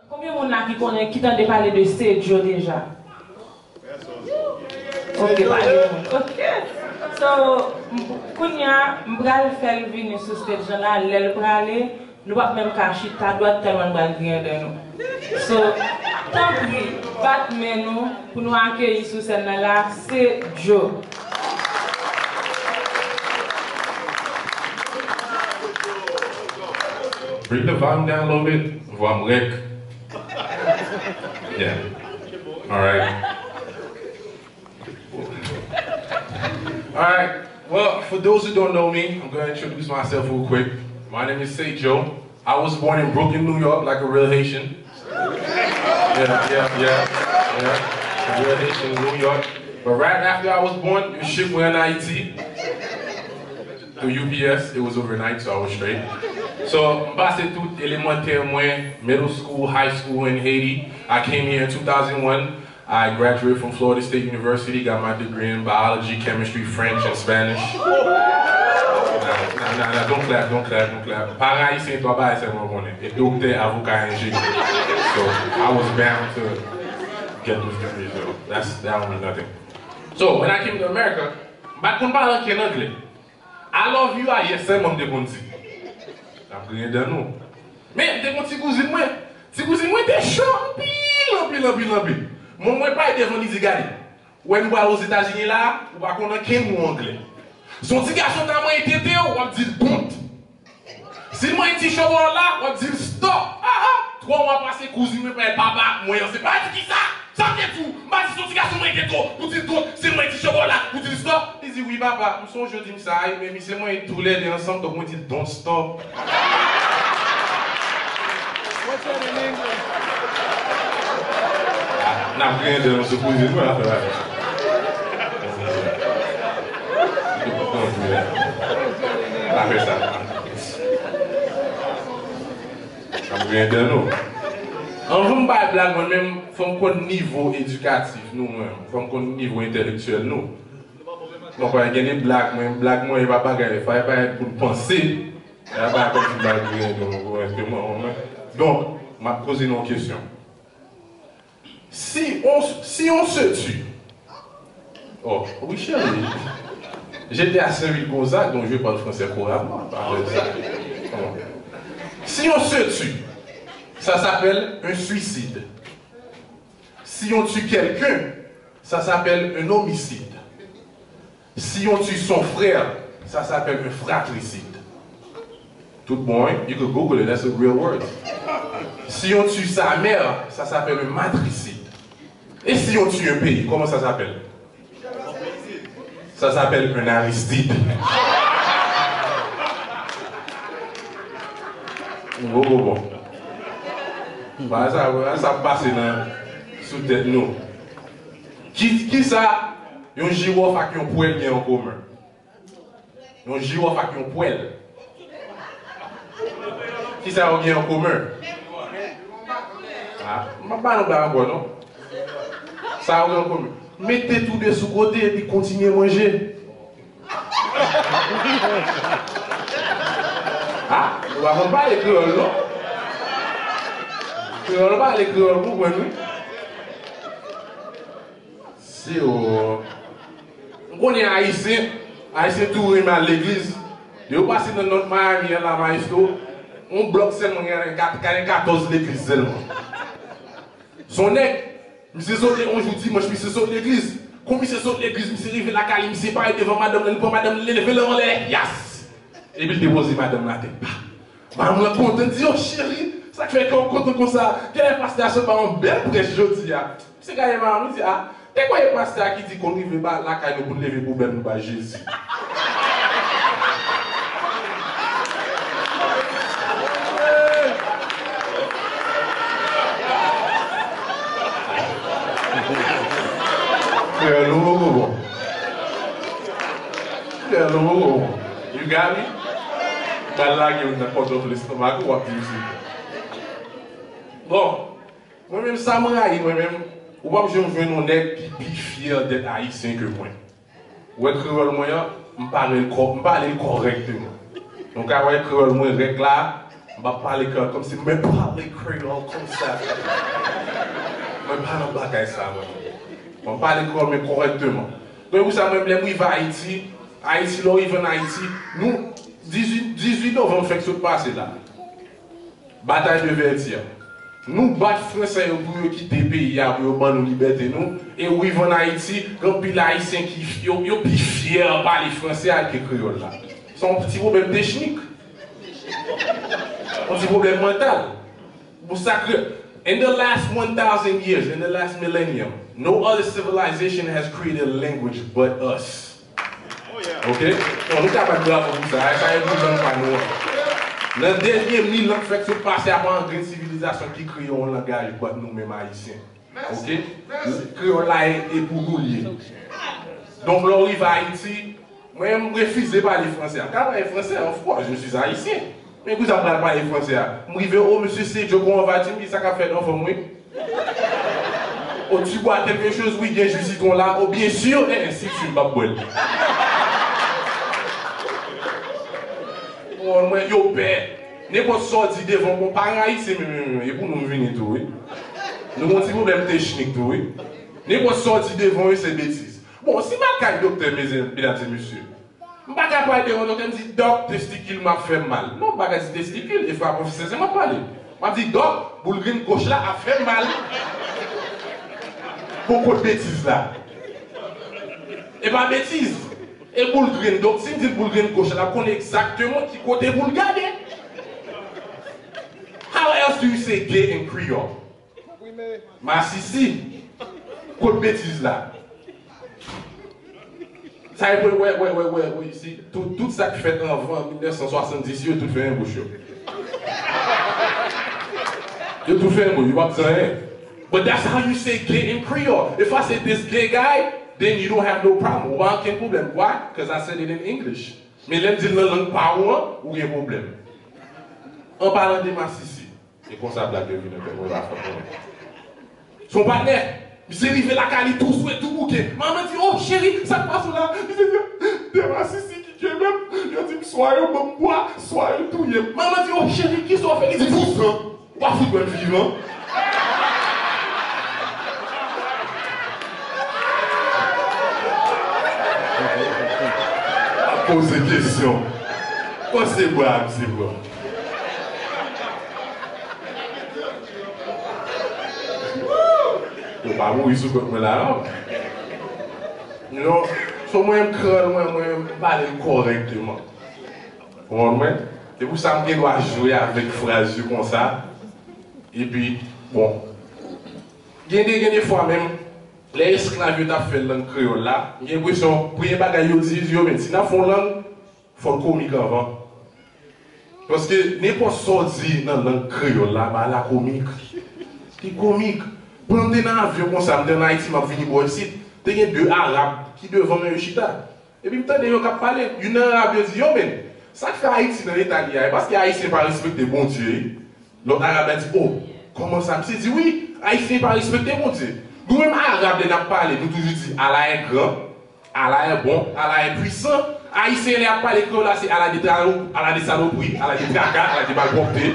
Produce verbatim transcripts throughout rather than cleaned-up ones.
Konbyen moun la ki konnen, ki tande pale de Sedjo deja? Ok, pa gen moun. Ok. So, m- kounye a, m pral fè l vini sou stage lan la, lè l prale, nou p ap menm ka chita dwat tèlman l pral griyen dan nou. So, tanpri, bat men nou pou nou akeyi sou sèn nan la, Sedjo. Bring the volume down a little bit. Vwa m rèk. Yeah. All right. All right. Well, for those who don't know me, I'm going to introduce myself real quick. My name is Say Joe. I was born in Brooklyn, New York, like a real Haitian. Yeah, yeah, yeah, yeah. A real Haitian in New York. But right after I was born, yo ship mwen an Ayiti. Through U P S, it was overnight, so I was straight. So, m pase tout elemantè mwen, middle school, high school in Haiti. I came here in two thousand one. I graduated from Florida State University, got my degree in biology, chemistry, French, and Spanish. Nah, nah, nah, nah, don't clap, don't clap, don't clap. Paran ayisyen, twa bagay sèlman konnen. E doktè, avoka, enjenyè. So, I was bound to get those degrees, so that's, that don't mean nothing. So, when I came to America, m pa t konn pale ankenn anglè. I love you, ah yes, sèlman m te konn di. N ap griyen dan nou. Men, m te gon ti kouzin mwen. Ti kouzin mwen te cho anpil, anpil, anpil, anpil. Mwen, mwen pale devan li di, gade, ou wè nou pral Ozetazini la, ou pa konn ankenn mo anglè. Si yon ti gason ta manyen tete w, w ap di l don't. Si l manyen ti chòbòl la, w ap di l stop. Ah, ah. Twa mwa pase, kouzin mwen pral papa ak mwen an. Se pa di kisa. Sa m te di w, m pa di si yon ti gason manyen tete w, pou di l don't, si l manyen ti chòbòl la, pou di l stop. Li di, wi papa, m sonje w di m sa, wi, men misye manyen toulède ansanm, donk mwen di l don't stop. Ah, n ap griyen dan nou sou kouzin mwen, afè bagay. Pa fè sa. N ap griyen dan nou. Anvan m bay blag mwen menm, fò m konn nivo edikatif nou mwen. Fò m konn nivo entèlektyèl nou. Bon, pa gen de blag mwen, blag mwen e pa bagay, fò e pa pou n panse. E pa bagay kòmsi m pa griyen dan nou, ou konprann mwen. Donk, m ap poze nou yon kesyon. Si on, si on se tue. Oh, oui, chérie. J'étais à Saint-Louis-Gonzague, donc je parle français couramment. Parle ça. Oh. Si on se tue, ça s'appelle un suicide. Si on tue quelqu'un, ça s'appelle un homicide. Si on tue son frère, ça s'appelle un fratricide. Tout bon, hein? You could Google it, that's a real word. Si on tue sa mère, ça s'appelle un matricide. Et si on tue un pays, comment ça s'appelle? Ça s'appelle un Aristide. Bon, bon, bon. Ba sa, ba sa pase nan sou tèt nou. Ki, kisa yon jiwòf ak yon pwèl gen an komen? Yon jiwòf ak yon pwèl. Kisa yo gen an komen? Ah, m pa ba nou blag ankò non. Sa yo gen an komen. Mete tou de sou kote epi kontinye manje. Ah, ou pa konn pale kreyòl non. Kreyòl pale kreyòl pou mwen wi. Se ou. M konnen Ayisyen, Ayisyen tou renmen al legliz. Lè yo pase nan North Miami an la, Maestro, yon blòk sèlman gen, gen katòz legliz sèlman. Se yon nèg, misye sot yon jou dimanch, misye sot legliz. Kon misye sot legliz, misye rive lakay li, misye parèt devan madanm nan, li pran madanm nan, li leve l anlè, yas! Epi l depoze madanm nan atè. Madanm nan kontan, di, o cheri, sa k fè kè w kontan konsa? Genlè pastè a sot ba w yon bèl prèch jodi a. Misye gade madanm li, di, a, te kwè e pastè a ki di konn rive ba lakay nou pou n leve poubèl nou bay Jezi. Kreyòl nou poko bon. Kreyòl nou poko bon. You got me? Pral lage w nan kòtòf lestomak ou, w ap di misye. Bon, mwen menm sa m rayi, mwen menm, ou p ap janm jwenn yon nèg ki pi fyè dèt ayisyen ke mwen. Ou wè kreyòl mwen an, m pale l kò, m pale l kòrèkteman. Nou ka wè kreyòl mwen rèk la, M ap pale kreyòl kòmsi mwen pale kreyòl konsa. Mwen pa nan bagay sa, mwen. Mwen pale kreyòl, men kòrèkteman. Donk, pou sa, mwen, lè m rive Ayiti, Ayiti, lè w rive ann Ayiti, nou, dizuit, dizuit novanm fèk sot pase la. Batay de Vètyè. Nou bat Fransè yo pou yo kite peyi a, pou yo ban nou libète nou. E w rive ann Ayiti, gen anpil Ayisyen ki, yo, yo pi fyè pale fransè a ke kreyòl la. Se yon ti pwoblèm teknik. Yon ti pwoblèm mantal. Pou sa ke, in the last one thousand years, in the last millennium, no other civilization has created a language but us. Ok? Bon, nou ka bat bravo pou sa. Sa e pou lang pa nou an. Nan dènye mil an k fèk sot pase a, pa yon grenn sivilizasyon ki kreye yon langaj but nou menm Ayisyen. Ok? Kreyòl la e, e pou nou l ye. Donk, lè w rive Ayiti, mwen, m refize pale fransè. M ka pale fransè, of course, je suis haïtien. Men kousa m pral pale fransè a? M rive, "Oh, monsieur Cédio, comment vas-tu?" M di, "Sa k ap fèt, anfòm, wi." "Oh, tu bois quelque chose?" "Oui, gen ji sitwon la." "Oh, bien sûr." E ensi de suite, m p ap bwè l. Bon, mwen, yo pè. Nenpòt sa w di devan, bon, pa rayi, se menm, menm, menm. E pou nou, m vini tou, wi. Nou gon ti pwoblèm teknik tou, wi. Nenpòt sa w di devan yo, se betiz. Bon, si m al kay doktè, medam e mesye, m pa ka pale devan doktè, m di, "Dòk, testikil m ap fè m mal." Non, m pa ka di testikil, e frape sensè m ap pale. M ap di, "Dòk, boul grenn goch la ap fè m mal." Bon, kot betiz la? E pa betiz. E boul grenn. Donk, si m di l boul grenn goch la, l ap konnen egzakteman ki kote pou l gade. How else do you say gay in Creole? Masisi. Kot betiz la? Sa e pou wè, wè, wè, wè, wè, si tout, tout sa k fèt anvan mil nèf san swasanndis yo, tout fèmen bouch yo. Yo tout fèmen bouch, yo p ap di anyen. But that's how you say gay in Creole. If I say this gay guy, then you don't have no problem. Ou pa gen pwoblèm. Why? 'Cause I said it in English. Men lè m di l nan lang pa ou an, ou gen pwoblèm. An palan de masisi, e konsa blag yo vin nan tèt mwen, pa fòt mwen. Son patnè, misye rive lakay li tou swe, tou bouke. Manman di, "Oh, cheri, sa k pase w la?" Misye di, "De masisi ki kenbe m, yo di m swa yo ban m bwa, swa yo touye m." Manman di, "Oh, cheri, kisa w fè?" Li di, "Vouzan." W ap fout mwen vivan. Ap poze kesyon. Pase bwa a, misye pran. Yo pa mouri sou kont mwen la, non. Non, so mwen, m kran, mwen, mwen, m pale l kòrèkteman. Ou konprann mwen? Se pou sa m gen dwa jwe avèk fraz yo konsa. Epi, bon. Gen de, gen de fwa menm, lè esklav yo t ap fè lang kreyòl la, m gen enpresyon, premye bagay yo di, yo, "Men, si n ap fè yon lang, fò l komik anvan." Paske nenpòt sa w di nan lang kreyòl la, bagay la komik. Li komik. Pandan m te nan avyon konsa, m te ann Ayiti, m ap vini bò isit, te gen de Arab ki devan mwen, yo chita. Epi m tande yo k ap pale. Youn nan Arab yo di, "Yo, men, sa k fè Ayiti nan eta li a, e paske Ayisyen pa respekte Bondye, wi." Lòt Arab la di, "Oh, kòman sa?" Misye di, "Wi, Ayisyen pa respekte Bondye." Nou menm Arab, lè n ap pale, nou toujou di, Allah est grand, Allah est bon, Allah est puissant. Ayisyen, lè y ap pale kreyòl la, se Allah de tralo-, Allah de salopri, Allah de traka, Allah de malpwòpte.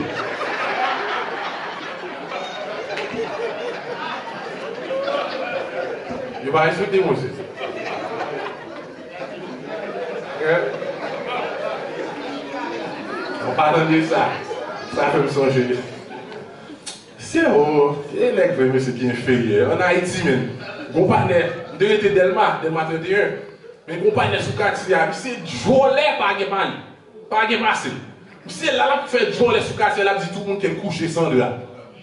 Yo pa respekte Bondye. An palan de sa, sa fè m sonje. Se o, e nèg vre mesye ki enferyè. Ann Ayiti, menm. Gon patnè, m te rete Dèlma, Dèlma trannteyen. Men gon patnè sou katye a, misye djòlè pa gen pale. Pa gen pase. Misye la, l ap fè djòlè sou katye a, l ap di tout moun ke l kouche san dra.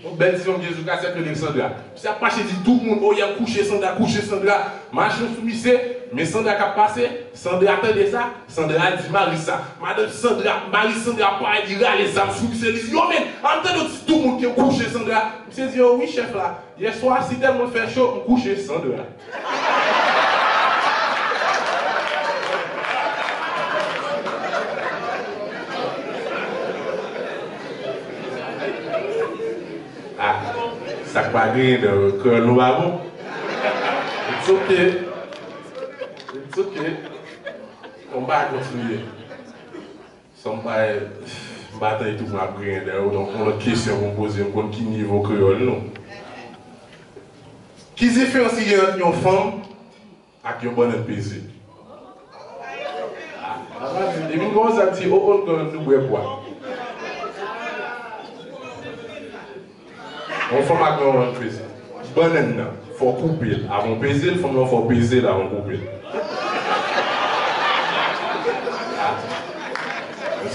Yon bèl ti fanm ki sou katye a k rele Sandra. Misye ap mache di tout moun, "Oh, yè m kouche Sandra, kouche Sandra." Machin sou misye, men Sandra k ap pase, Sandra tande sa, Sandra di mari sa. Madanm Sandra, mari Sandra parèt, li rale zam sou misye, li di, "Yo, men, an m tande w di tout moun ke w kouche Sandra." Misye di, "Oh, wi, chèf la. Yèswa, si tèlman fè cho, m kouche Sandra." Ah, sa k pa genyen nan kreyòl nou pa bon. It's okay. It's okay. On va continuer. Somebody. Maten e tou m ap griyen dèyè w, donk yon lòt kesyon pou m poze, m konn ki nivo kreyòl nou. Ki diferans ki gen ant yon fanm ak yon bannann peze? Apa di, depi m kòmanse ap di, o, o, nou, nou bwè bwa. Yon fanm ak yon bannann peze. Bannann nan, fò w koupe l avan w peze l, fanm nan fò w peze l avan w koupe l.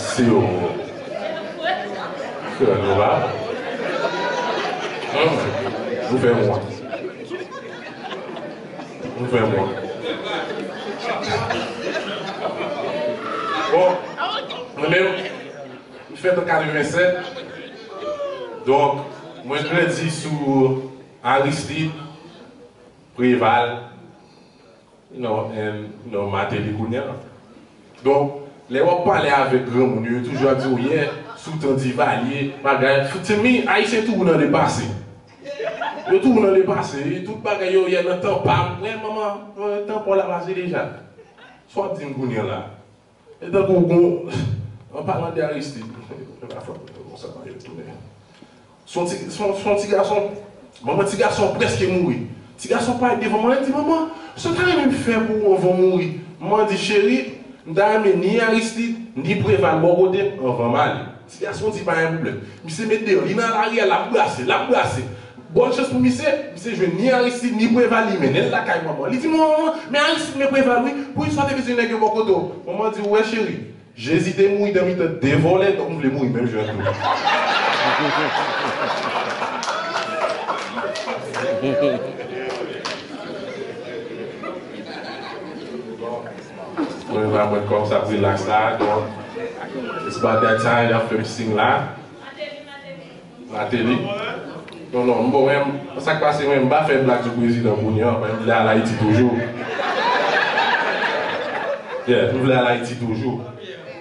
Se yo. Frè, nou la. Hum, nou fè mwen. Nou fè mwen. Bon, mwen menm, m fèt an katrevennsèt. Donk, mwen grandi sou Aristide, Preval, you know, and, you know, Martelly kounye a. Donk, lè w ap pale avèk granmoun yo, yo toujou ap di w, yeah, sou tan Divalye, bagay. To me, Ayisyen toujou nan lepase. Yo toujou nan lepase. Tout bagay yo, yeah, nan tan pa m. Mwen, manman, mwen, tan pa w la pase deja. Sa w ap di m kounye a la? E tankou gon, an palan de Aristide, mwen pa fè konsa, mwen retounen. Se yon ti, se yon, se yon ti gason, manman ti gason prèske mouri. Ti gason parèt devan mwen, li di, "Manman, sa w ta renmen m fè pou ou anvan w mouri?" Manman di, "Cheri, m ta renmen ni Aristide, ni Preval bò kote m anvan m ale." Ti gason di, "Pa gen pwoblèm." Misye met deyò, li nan lari a, l ap brase, l ap brase. Bòn chans pou misye, misye jwenn ni Aristide, ni Preval, li mennen l lakay manman. Li di, "Manman, manman, men Aristide, men Preval, wi. Poukisa w te bezwen nèg yo bò kote w?" Manman di, "Ou wè, cheri, Jezi te mouri nan mitan de vòlè, donk m vle mouri menm jan tou." Mwen la, mwen kòmanse ap relax la, donk, it's about that time, y ap fè m siy la. Martelly. Non, non, m bon, men, sa k pase, mwen, m pa fè blag sou prezidan kounye a, men m vle al Ayiti toujou. Yeah, m vle al Ayiti toujou.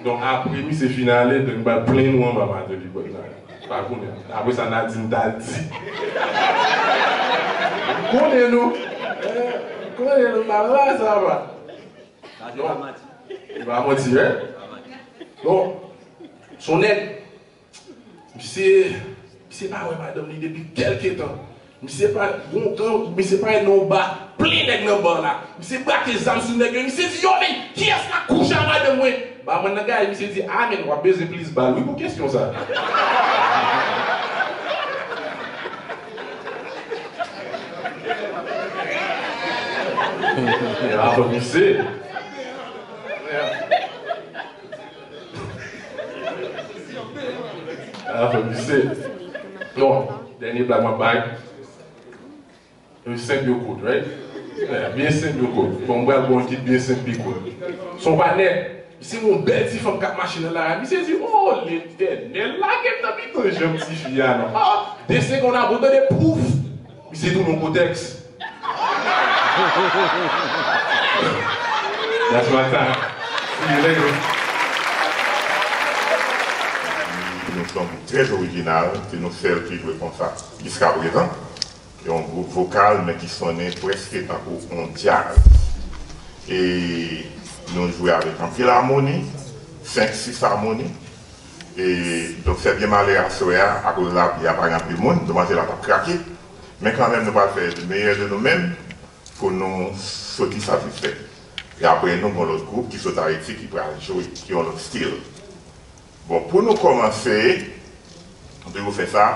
Donk, apre misye fin ale, donk, m pral plenn ou anba Martelly, but, non, pa kounye a. Apre sa, Nadine ta di. M konnen nou. Eh, m konnen nou, m pa la, sa va. Sa se pa manti. E pa manti, hein? Bon, se yon nèg, misye, misye pa wè madanm li depi kèlke tan. Misye pa, gon, gon, misye pa nan yon ba, plen nèg nan ba la. Misye brake zam sou nèg yo, misye di, "Yo, men, kiyès k ap kouche ak madanm mwen?" Ba mwen nan gaye, misye di, "A, men, w ap bezwen plis bal, wi, pou kesyon sa." Avan misye. Avan misye. Non, dènye blag mwen bay. Yo senp, yo kout, right? Yeah, byen senp, yo kout. Bon, m pral ba w yon kit byen senp, pi kout. Se yon patnè. Misye wè yon bèl ti fanm k ap mache nan lari a. Misye di, "O, Letènèl, lage m nan mitan janm tifi a, non." Ah, de segonn apre, w tande pouf! Misye tounen yon kotèks. That's my time. See you later. Nou se yon gwoup trè orijinal, se nou sèl ki jwe konsa jiskaprezan. Yon gwoup vokal, men ki sonnen prèske tankou yon djaz. E nou jwe avèk anpil amoni, senk, sis amoni. E donk, sè byen malè aswè a, akoz lapli a pa gen anpil moun, demwazèl la t ap krake. Men kanmenm, nou pral fè le meilleur de nous-mêmes pou nou soti satisfè. E apre nou, gen lòt gwoup ki sot Ayiti ki pral jwe, ki yon lòt stil. Bon, pou nou kòmanse, nou toujou fè sa,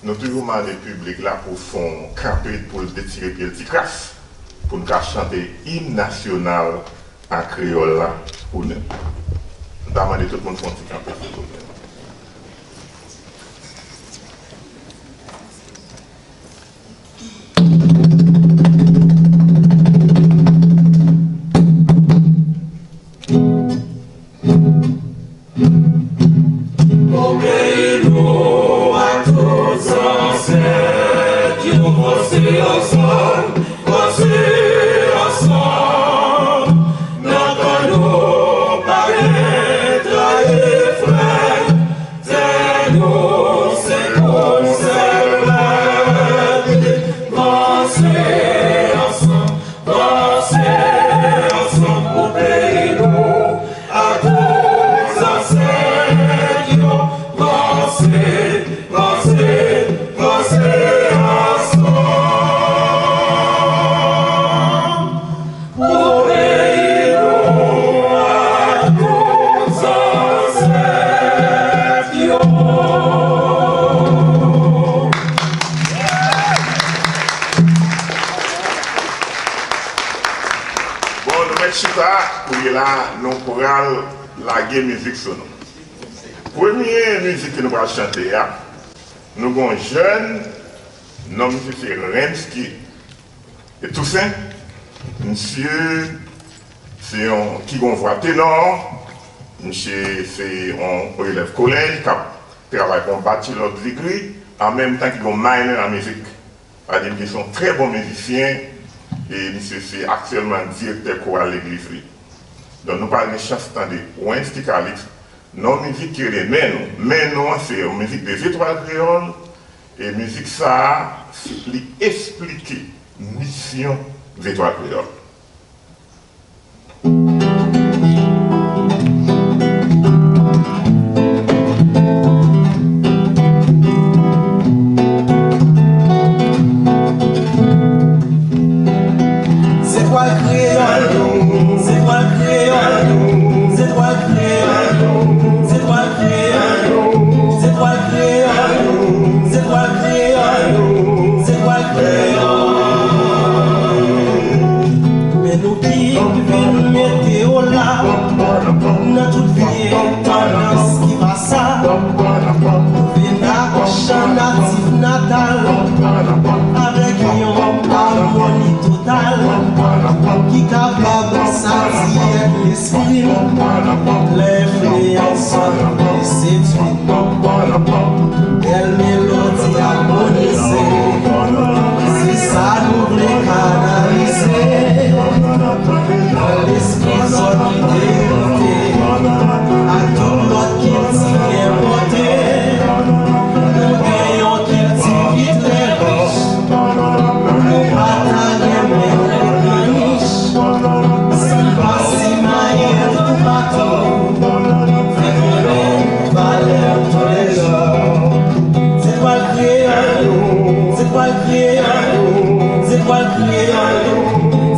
nou toujou mande piblik la pou fè yon kanpe pou l detire pye l ti kras, pou n ka chante im nasyonal an kreyòl la pou nou. M ta mande tout moun fè yon ti kanpe, silvouplè. Obéis-nous à tous ancêtres, nous voici ensemble, voici ensemble, notre nous paraîtra effrayé, c'est nous, c'est nous, c'est vrai, voici ensemble, voici ensemble, obéis-nous à tous ancêtres, A, nou pral lage mizik sou nou. Premye mizik ke nou pral chante a, nou gon jèn, non misye se Rensky Toussaint. Misye se yon ki gon vwa tenò. Misye se yon elèv kolèj k ap travay pou yon bachelor degree, an menm tan ki gon minor an mizik. Sa vle di misye se yon trè bon mizisyen, e misye se aktyèlman direktè koral legliz li. Donk nou pral gen chans tande Wensky Calixte nan yon mizik ki rele Men Nou. Men Nou an se yon mizik de Zetwal Kreyòl, e mizik sa a, li esplike misyon Zetwal Kreyòl. Zetwal Kreyòl, Zetwal Kreyòl, Zetwal Kreyòl, Zetwal Kreyòl, Zetwal Kreyòl, Zetwal Kreyòl, Zetwal Kreyòl. Men nou ki vin mete yo la nan tout vye tandans ki pa sa. Nou vin ak chan natif natal avèk yon amoni total ki kapab satisfè lespri n lè enfliyans li sedui n. Bèl melodi amonize, se sa nou vle kanalize nan lespri zòt ki degoute ak tout lòt kilti enpòte. Nou gen yon kilti ki trè rich, nou pa ta renmen ret nan nich. San n pa simaye toupatou, fè konnen valè toulejou. Zetwal Kreyòl, Zetwal Kreyòl, Zetwal Kreyòl,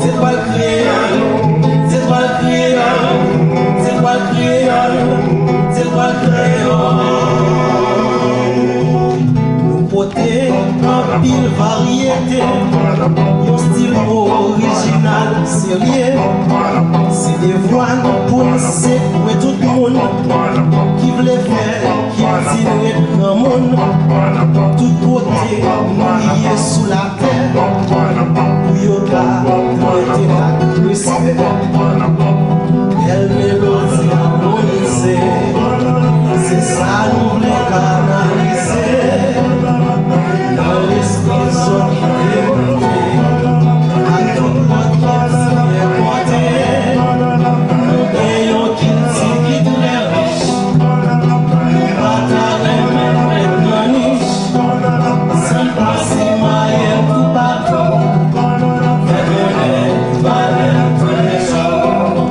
Zetwal Kreyòl, Zetwal Kreyòl, Zetwal Kreyòl, Zetwal Kreyòl. Nou pote anpil varyete, yon stil orijinal, serye. Se devwa n pou n sekwe tout moun ki vle fè kilti n ret granmoun. Tout kote nou ye sou latè, pou yo ka trete n ak respè. Bèl melodi amonize, se sa nou vle kanalize nan lespri zòt ki degoute ak tout lòt kilti enpòte. Nou gen yon kilti ki trè rich, nou pa ta renmen ret nan nich. San n pa simaye toupatou, fè konnen valè toulejou.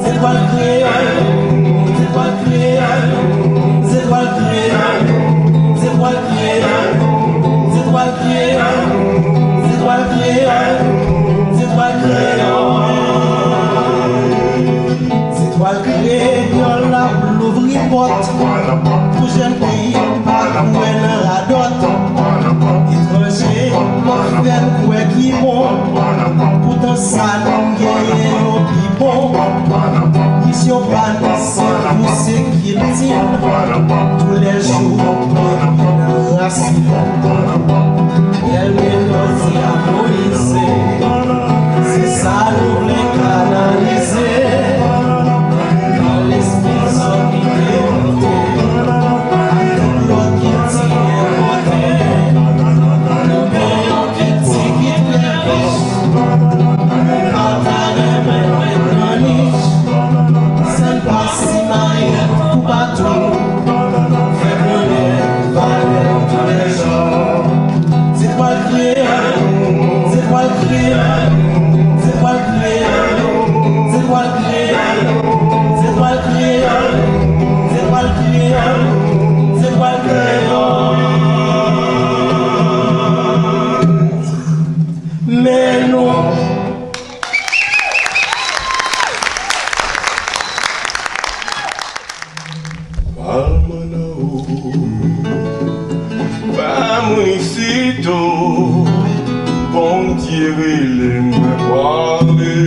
Zetwal Kreyòl, Zetwal Kreyòl, Zetwal Kreyòl, Zetwal Kreyòl, Zetwal Kreyòl, Zetwal Kreyòl, Zetwal Kreyòl. Zetwal Kreyòl ap louvri pòt pou jèn ki pa kwè nan radòt. Etranje ap fè n kwè ki bon, poutan sa nou genyen yo pi bon. Misyon pa n se pouse kilti n toulejou epi nan rasin. Bèl melodi amonize, se sa nou vle kanalize nan lespri zòt ki degoute ak tout lòt kilti enpòte. Nou gen yon kilti ki trè rich, nou pa ta renmen ret nan nich. San n pa simaye toupatou, fè konnen valè toulejou. Zetwal Kreyòl, Zetwal Kreyòl, Zetwal Kreyòl, Zetwal Kreyòl, Zetwal Kreyòl, Zetwal Kreyòl, Zetwal Kreyòl. Men nou. Palman nan ou, pa moun isitou, Bondye rele m prale.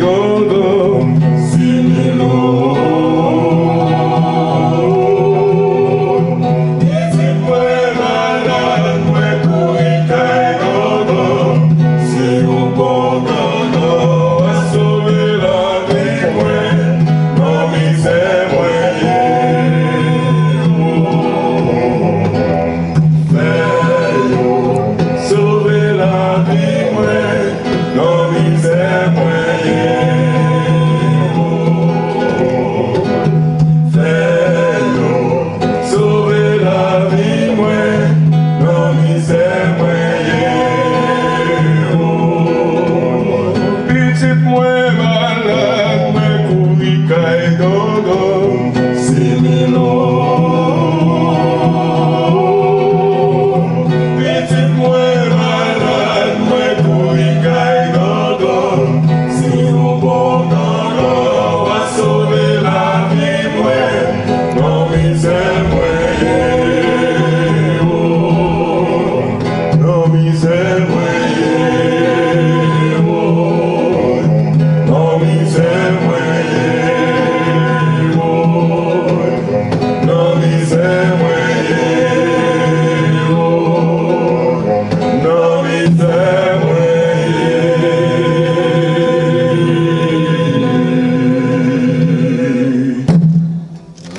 Gongon, si milon. Pitit mwen malad, mwen kouri kay gongon. Si yon bon gongon, w a sove lavi mwen. Nan mizè mwen ye. Fè yo sove lavi mwen. Nan mizè mwen ye, o. Fè yo sove lavi mwen. Nan mizè mwen ye, o. Pitit mwen malad, mwen kouri kay gongon. Si milon. Pitit mwen malad, mwen kouri kay gongon. Si yon bon gongon, w a sove lavi mwen. Nan mizè mwen ye, o. Nan mizè mwen ye, o. Nan mizè mwen ye, o. Nan mizè mwen ye, o. Nan mizè mwen ye,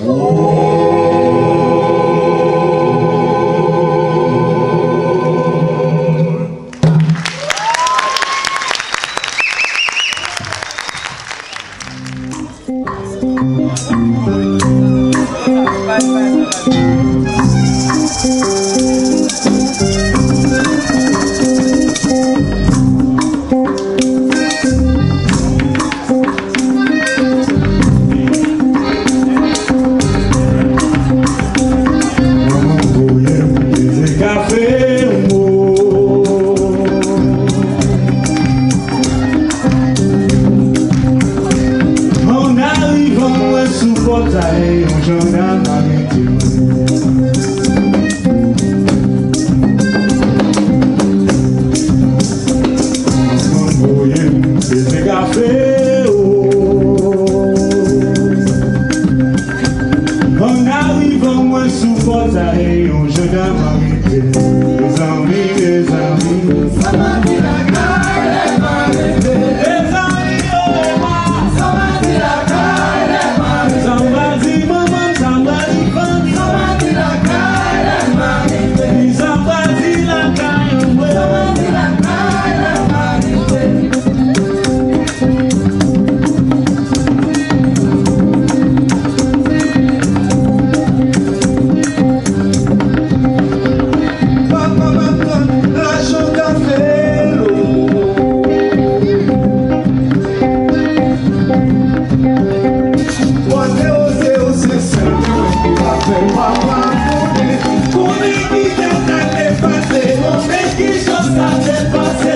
o. Manman voye m peze kafe o. An arivan mwen sou pòtay, yon janndarm arete mwen. Manman voye m peze kafe o. An arivan mwen sou pòtay, yon janndarm arete m. Mezanmi, mezanmi. Sa m a di lakay, lè m a rive. Mezanmi, o, mezanmi. Sa m a di lakay, lè m a rive. Sa m a di manman, sa m a di fanmi. Sa m a di lakay, lè m a rive. Sa m a di lakay, mwen. Sa m a di lakay, lè m a rive. Papa m ap tann lajan kafe l o. Kote w se, w se sèl mwen ki pa fè papa konnen. Konnen ki jan sa te pase, konnen ki jan sa te pase.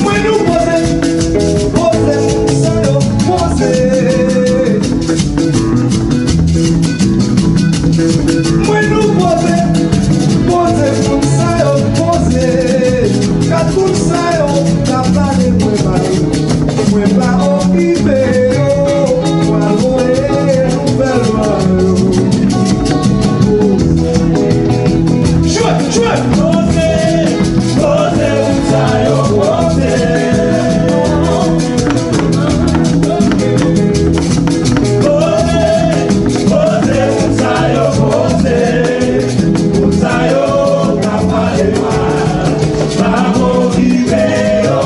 Mwen nou poze, poze moun sa yo, poze. Mwen nou poze, poze moun sa yo, poze. Kat moun sa yo, ta pale mwen ba yo. Mwen pa okipe yo, mwen voye nouvèl ban yo. Jwe, jwe! Poze, poze moun sa yo, poze. Poze, poze moun sa yo, poze. Moun sa yo ka pale mal, pa okipe yo.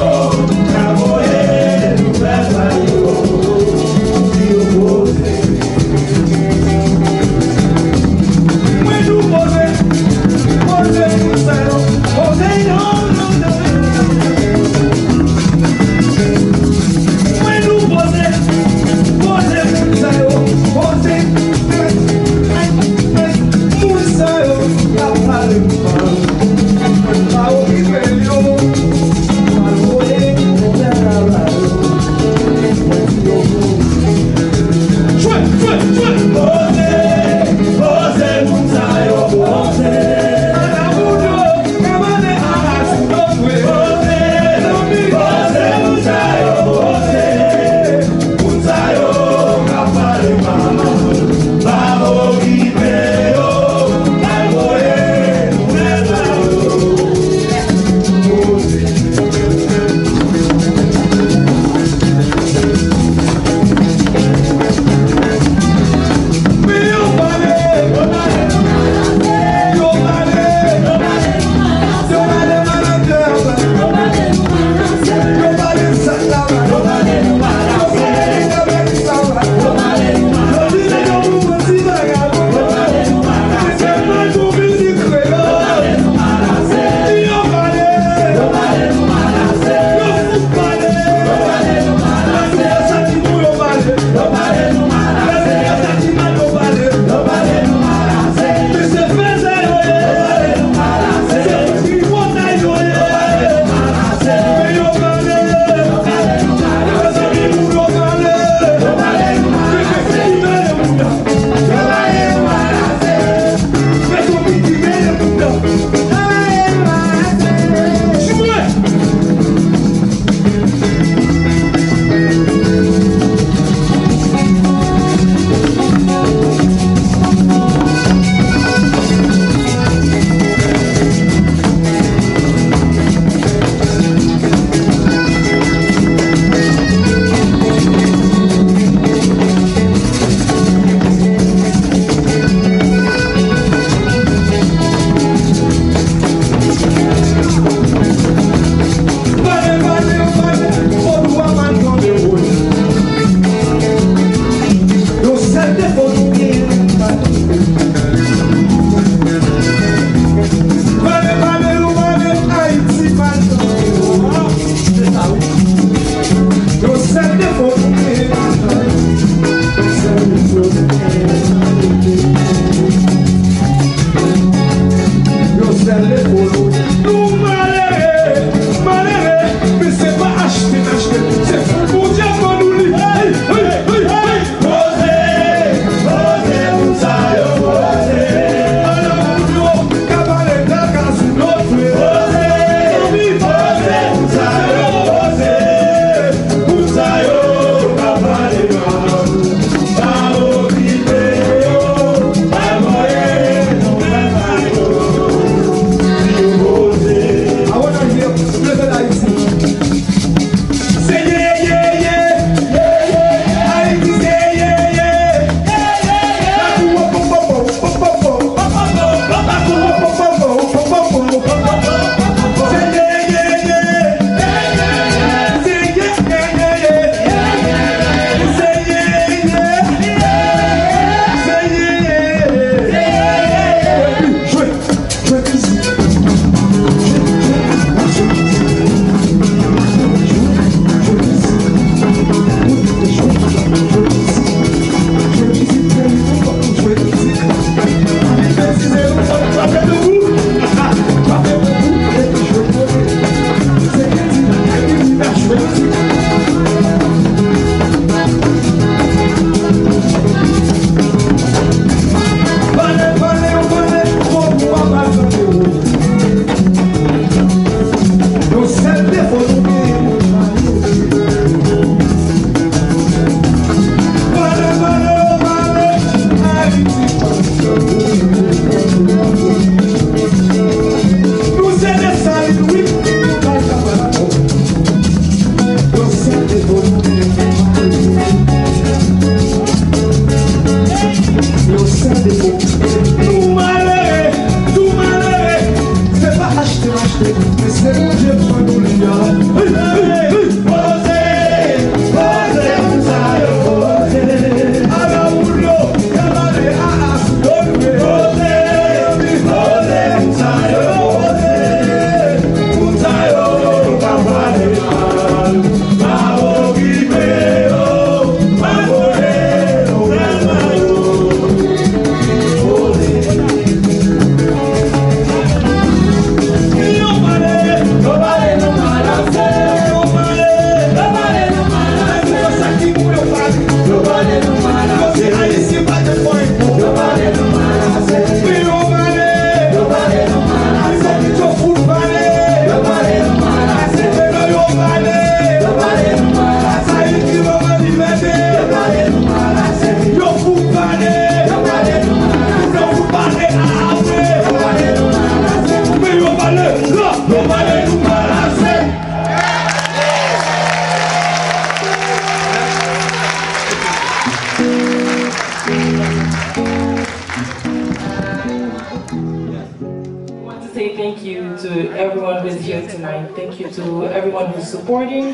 Thank you to everyone who's supporting.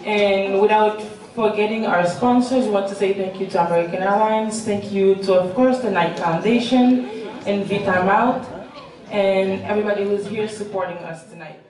And without forgetting our sponsors, we want to say thank you to American Airlines. Thank you to, of course, the Knight Foundation and Vita Malt and everybody who's here supporting us tonight.